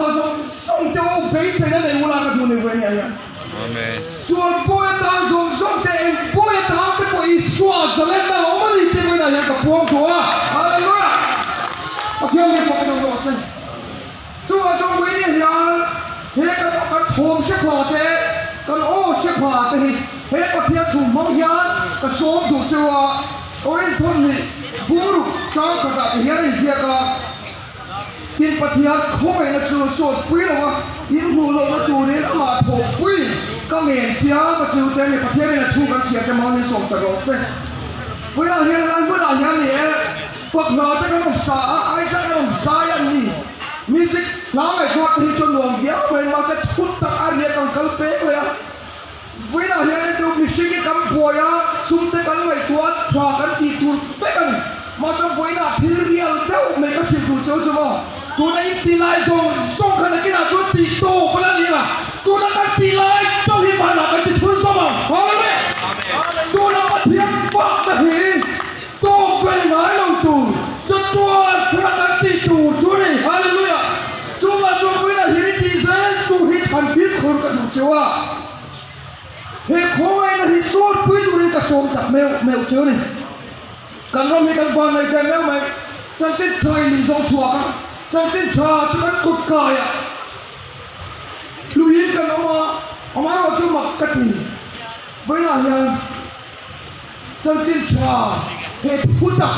pha zawng zawng te u beiseina nei ula ka duh nei ve nia hian. Sual pawi atan zawng zawng te eng pawi atan te pawh Isua zalenna a awm a ni tih vawiinah hian ka puang duh a. Hallelujah! Pathian hi fak in awm rawh se. Chuvang chuan vawiin hian he kan kan thawm hre pha te, kan aw hre pha te hi he Pathian thu hmang hian ka sawm duh cheu a, Korinthon nih bungruk tlang khatah ti hian a inziak a, Tin Pathian khawngaihna chu sawtpui lo a, in hmuh lohna turin amah thawhpui ka ngen chiam a chu te a ni. Pathianin a thu kan chhiar te mahni sawmsak rawh se. Vawiinah hian lai hmunah hian ni e. Fak hla te kan rawn sa a, Isaac a rawn zai a ni. Music hla ngaihtuah te hi chuan nuam viau mai, mahse thut tak a riak ang kal pek leh a. Vawiinah hian heti mihring hi kan buai a, sum te kan ngaihtuah a, tha kan tih tur vek a ni. Mahse vawiinah thil rial deuh mai ka hrilh duh cheu chu maw, tuna in tih lai zawng zawng kha nakinah chuan tih tawp a la ni ang. Tuna kan tih lai chauh hi vanah kan ti chhunzawm ang. Hallelujah! Tuna Pathian fakna hi. Tawk vel ngai lo tur chatuan thla kan tih tur chu a ni. Hallelujah! Chuvang chuan vawiinah hi tih zel tur hi chhan fimkhur ka duh cheu a. He khawngaihna hi sawtpui turin ka sawm tak meuh meuh cheu a ni. Kan ram hi kan van nei teh meuh mai. Chanchin tha in min zawng chhuak a, chanchin tha chu kan kut kaiah hluiin kan awm a, amaherawhchu chu mak ka ti. Vawiinah hian. Chanchin tha he thu tak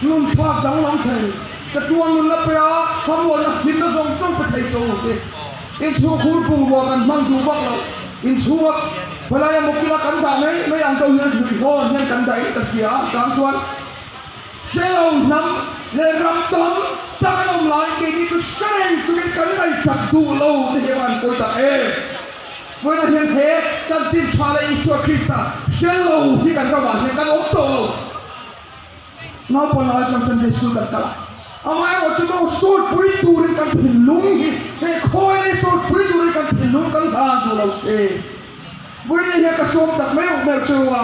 nun thlak danglam thei, ka tuan nunna pe a, thlamuanna hlimna zawng zawng pe thei tawh u ti. Inchhung khur bungrua kan hmang duh vak loh, inchhunga khawlaia mawkila kan dah mai mai ang deuh hian hluihlawn hian kan dah in ka hria a, chang chuan hre lo hnam leh ram tam tak an awm lai keini chu hre reng chungin kan ngaihsak duh lo te hi a van pawi tak em. Vawiinah hian he chanchin tha leh Isua Krista hre lo hi kan ramah hian kan awm tawh lo. Naupang lai chuan Sunday School kan kal a, amaherawh chu maw sawtpui turin kan thinlung hi he khawi leh sawtpui turin kan thinlung kan hlan duh lo thin. Vawiinah hian ka sawm tak meuh meuh chu a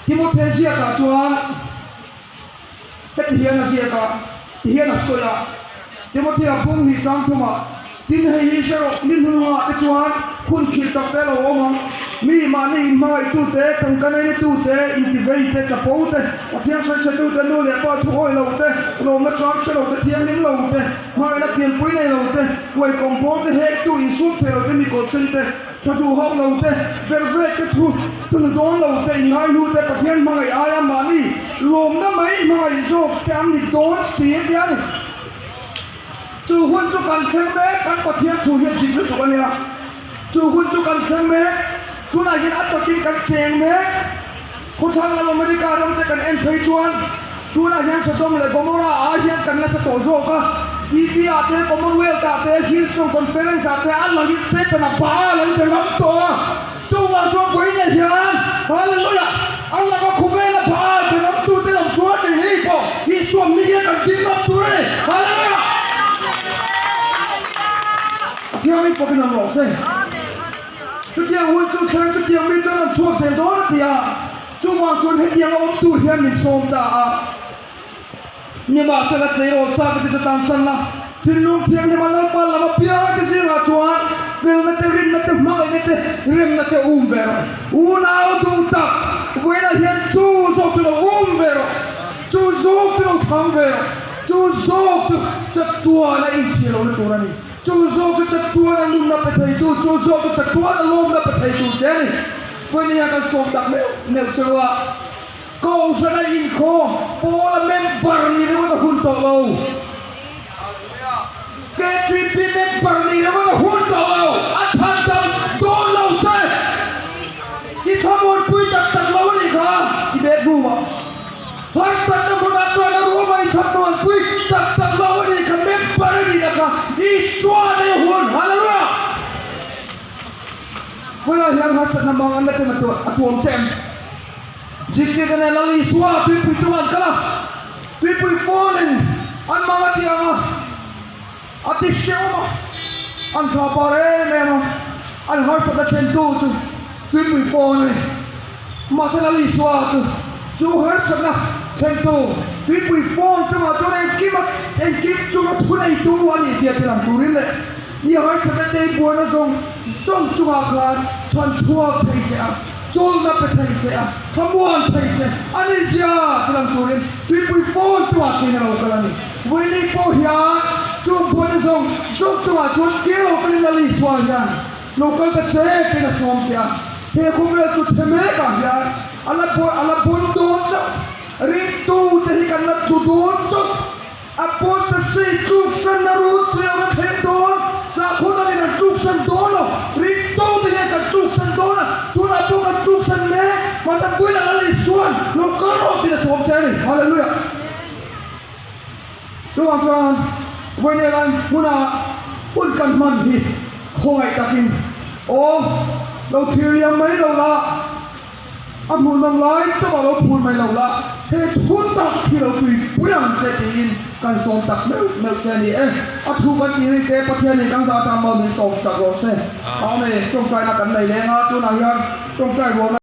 Timothea ziakah chuan Heti hian a ziak a, ti hian a sawi a, Timothea bung hnih chang thumah, Tin hei hi hre rawh, ni hnunghungah te chuan hun khirh tak te a lo awm ang. Mi mahni inhmangaihtu te, tangka neinitu te, intivei te, chapo te, Pathian sawichhetu te, nu leh pa thu awih lo te, lawmna chang hre lo te, thianghlim lo te, hmangaihna pianpui nei lo te, huaikawm pawl te, hektu insum thei lo te, mi kawlhsen te, Tha duh hauh lo te, vervek te thu thunu dawn lo te, inngaihnu te, Pathian hmangaih aia mahni lawmna mai hmangaih zawk te an ni dawn si a tia ni. Chu hun chu kan thleng mek, kan Pathian thu hian dik lutuk a nia. Chu hun chu kan thleng mek, tunah hian a takin kan cheng mek. Khawthlang lam America ram te kan en phei chuan tunah hian Sodom leh Gomorrah ah hian kan nasa tawh zawk a, TV ah te, Commonwealth ah te, Hillsong Conference ah te a langin Satan-a Baal an be ngam tawh a, chuvang chuan vawiinah hian Hallelujah! A laka khawvela Baal be ngam tu te lam chuan kei hei pawh Isua hmingin kan ding ngam tur a ni. Hallelujah! Pathian min pawkin awm rawh se. Chutiang hun chu thleng chutiang mi chuan an chhuak zel dawn a ti a, chuvang chuan hetiang a awm tur hian min sawm ta a. Nimahsela tleirawl chak te chu tansan la, thinlung thianghlim a Lalpa lam apiang te zingah chuan felna te, rinna te, hmangaihna te, remna te um ve rawh. Unau duh tak, vawiinah hian chu zawk chu lo um ve rawh, chu zawk chu lo thlang ve rawh, chu zawk chu chatuana inchhir lohna tur a ni. Chu zawk chu chatuana nunna pe theitu, chu zawk chu chatuana lawmna pe theitu che a ni. Vawiin hian kan sawm tak meuh meuh che u a, Kohhrana inkhawm pawla member ni ringawt a hun tawh lo. KTP member ni ringawt a hun tawh lo, a than dam dawn lo che. I thlamuanpui tak tak lo a nih kha i bedroom ah. Harsatna hmunah chuan a ruama i thlamuanpui tak tak lo a nih kha member a nihna kha Isua nei hun Hallelujah! Vawilah hian harsatna mang an la ten a tuam che em? Zirtirte nen Lal Isua tuipui chungah an kal a, tuipui fawnin an mang a ti ang a, a ti hrehawm a, an thla par em em a, an harsatna thlentu chu tuipui fawn a ni. Mahse Lal Isua chu chu harsatna thlentu tuipui fawn chungah chuan engkim a engkim chunga thuneitu a nih zia lang turin leh i harsatna te i buaina zawng zawng chungah khan chhan chhuak thei che a, chawlhna pe thei che a, thlamuan thei che a nih zia ti lang turin tuipui fawn chungah kein a lo kal a ni. Vawiin pawh hian chung buaina zawng zawng chungah chuan ke lo kalin Lal Isua hian lo kal ta che tiin a sawm che a, he khawvel chu chhe mekah hian a la buai a la bun dawn chauh, ringtute hi kan la tlu dawn chauh. Apostasy tluksanna rûnpui a rawn thleng dawn, Zahkhawt angin an tluksan dawn lo, ringtute hian kan tluksan dawn a, tunah pawh kan tluksan mek, mahse puiin a Lal Isua'n lo kal rawh tiin a sawm che a ni. Hallelujah! Chuvang chuan vawiin lai hmuna hun kan hman hi khawngaih takin aw lo thlir liam mai lo la, A hmuhnawm lai chauh a lo phur mai lo la, he thu tak hi lo tuipui ang che tiin kan sawm tak meuh meuh che a ni e. A thu kan tih ri te Pathianin kan zah atang maw min sawm sak rawh se. Amen. Tawngtaina kan nei leng a, tunah hian tawngtai ruahna.